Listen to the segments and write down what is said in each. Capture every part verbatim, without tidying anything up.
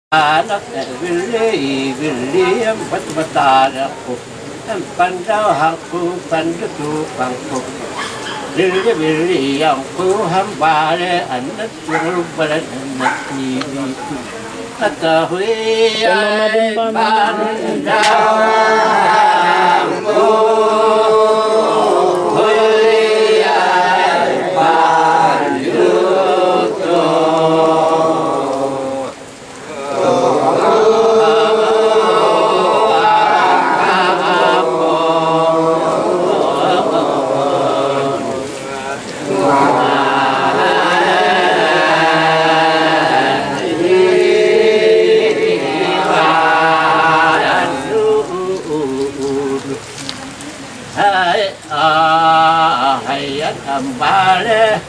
Anak, eh, willi, willi, em, bat, bat, anak, ku. Em, pandau hangku, pandu tu hangku. Willi, willi, hangku, hambale, anak, yang lubalan, anak, ini. Atahui, ai, pandau hangku, hui, ai, pandu tu. Hai, ah, hai, an ambale.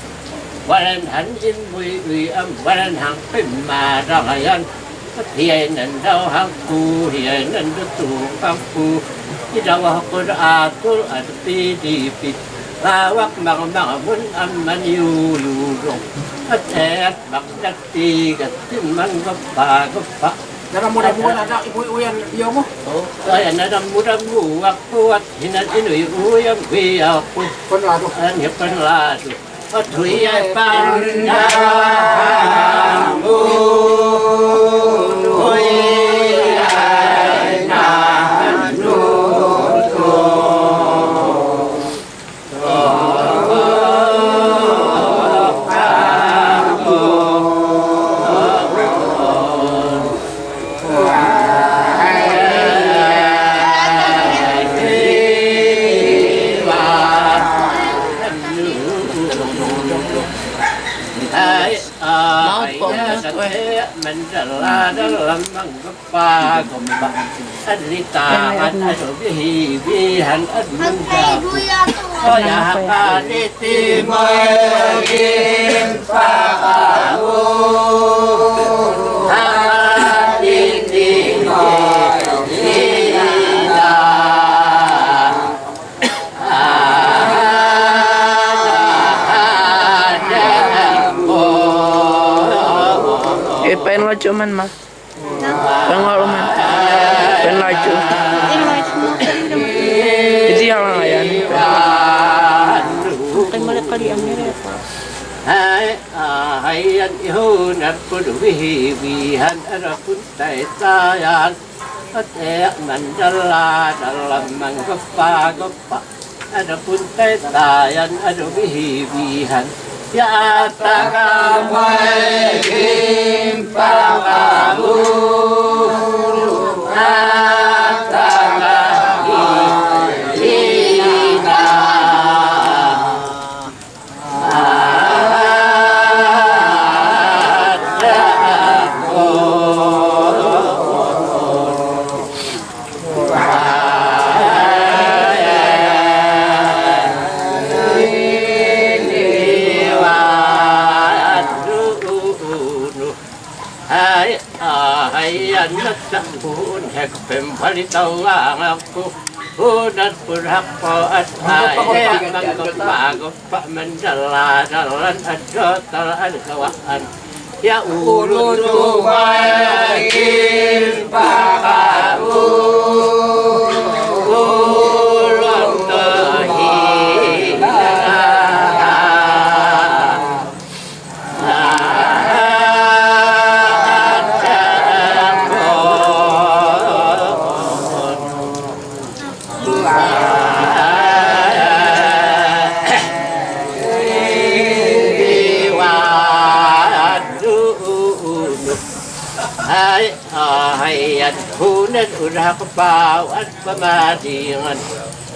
Walan han in mui ui am walan han pim ma dang ayan. Hiai nan dau hangku, hiai nan dau tu hangku. Idau hangku da atul ad pidi pit. Lawak mang mang mun am man yu yu dong. At at mang dat ti gat tin man gapa gapa. Dalam muda muda ada ibu ibu yang dia mu. Oh, ayan ada muda mu waktu at hinan inu ibu yang bi aku. Penladu. An ya penladu. Ai, ai, ai, ai, ai, mandala dalam manggapa gompa. Adlita, ad, adu bihi, bihan, ad manggapu. Oya, kaliti, moy, gimpa, kamu. Kaliti, moy, gimpa. Ipen lo cuman mah. Pengaruh mah. Pen laju. Jadi yang lain. Makan balik kali ambil ya, Pak. Hai, ah, hai, an ihun arpun wihi wihan arapun tai tayan. Atek mandala dalam manggapa gapa. Adapun tetayan adu bihi-bihan. Ya ataka mai kim pakamu. Ataka hi-, hina. Ataka. Ai, ai, anasa pun hek pembali tawang aku. Udan pun hak po at ai, hek mangkepagep. Pak mandala dalan adotal adkawaan. Ya ulun tubai kim pakamu. Ulun tuhi. Ai, ai, an hunan udah kepau, an pemadingan.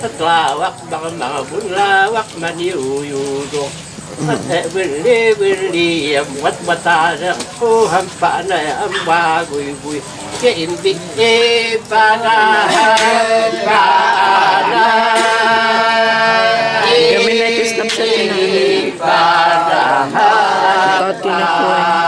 Tetlawak bang mangbun lawak maniuyudung. Ate wili wili em wat mata dang ku hampa na em wa gui gui. Ke imbi e pada pada. Kami naik ke Snapchat ini. Pada. Kau tidak boleh.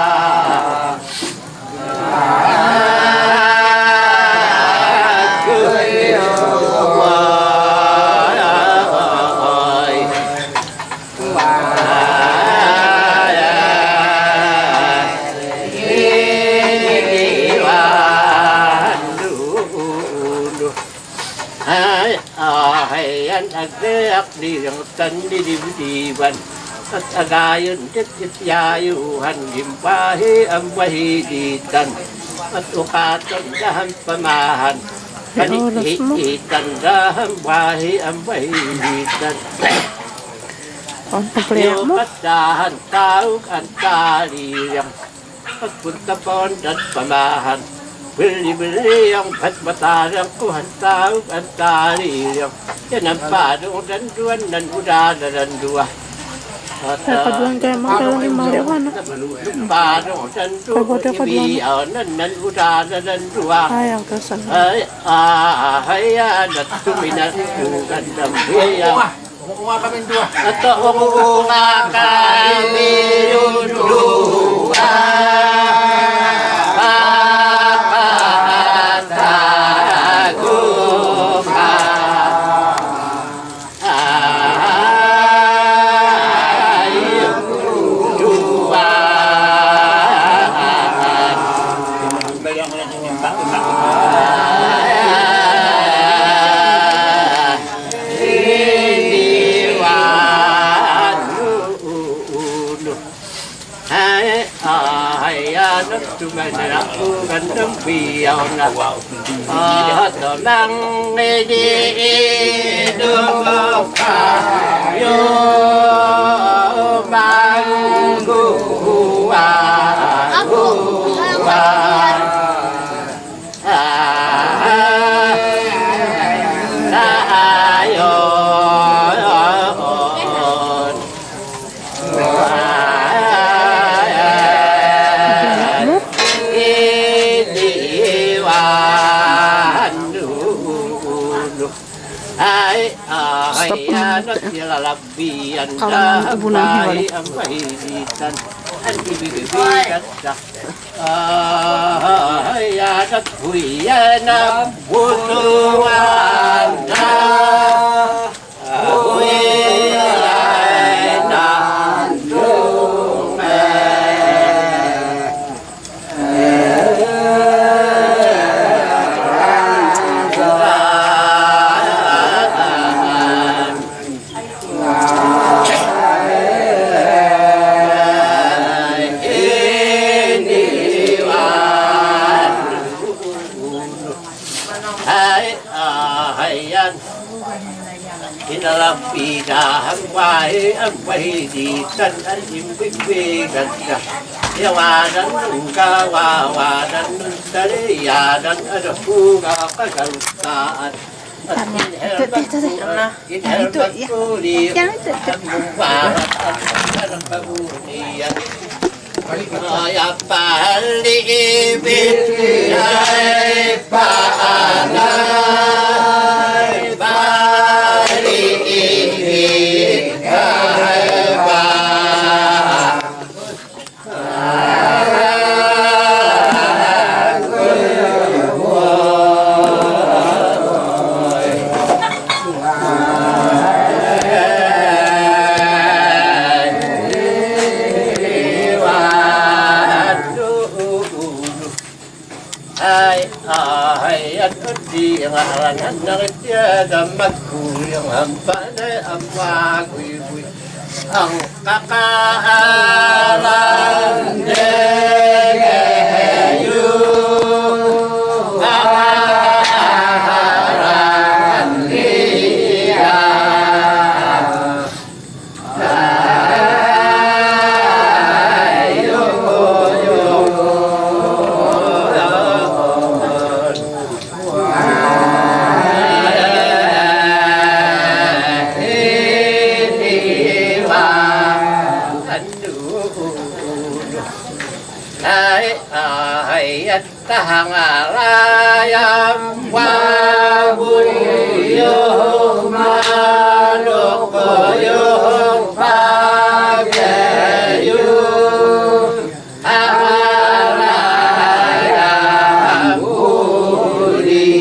Deak di yang tan di di di wan. At agayon det det yayu han limbahi ambahi di tan. At uqatan dahan pamahan. Panik di di tan dahan bahi ambahi di tan. Yo patahan tauk antali yang. At pun tapon dan pamahan. Beli beli yang bat matalang kuhan tauk antali yang. Yanan padung dan duan nan uda dan dua. Kaduan kayak mangkalang yang maliwan. Padung dan duan nan nan uda dan dua. Ayang kasan. Ay ah ay ah natu minat ugan dan biya. Ato uga kami dua. Hai, ah, hai, ah, nafsu maneraku gandeng piau na. Ah, tenang, ini hidup kayu manggu, ah, ah. Ai, ai, ai, anak ya lalap. Kawan, aku pulang, gimana? Ai, ai, anak, hui, anak, butuh anda. Hui, anak, dungai. Hai, ah, hai, an. Inalap ina hangwai, hangwai di tan an imbikbi ganda. Yawadan nungka, wawadan nuntari, yadan ada huga kagaltaan. Tanya. Itu, itu, itu, itu. Yang itu, ya. Yang itu, itu. Ai, ai, at di ngaran narit ya damat ku yang hampa ne amwa kui kui. Ang kakaalan degeyu kakaalan dia. Ai, ai, at Tahangalayam wabuyuh malukuyuh pageyuh hangalayam uli.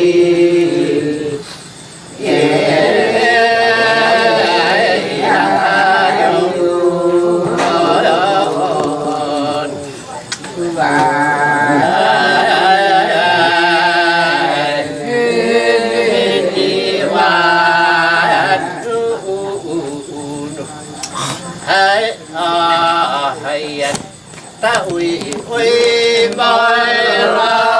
Ae, a, hayan. Taq wi, wi, mai, ra.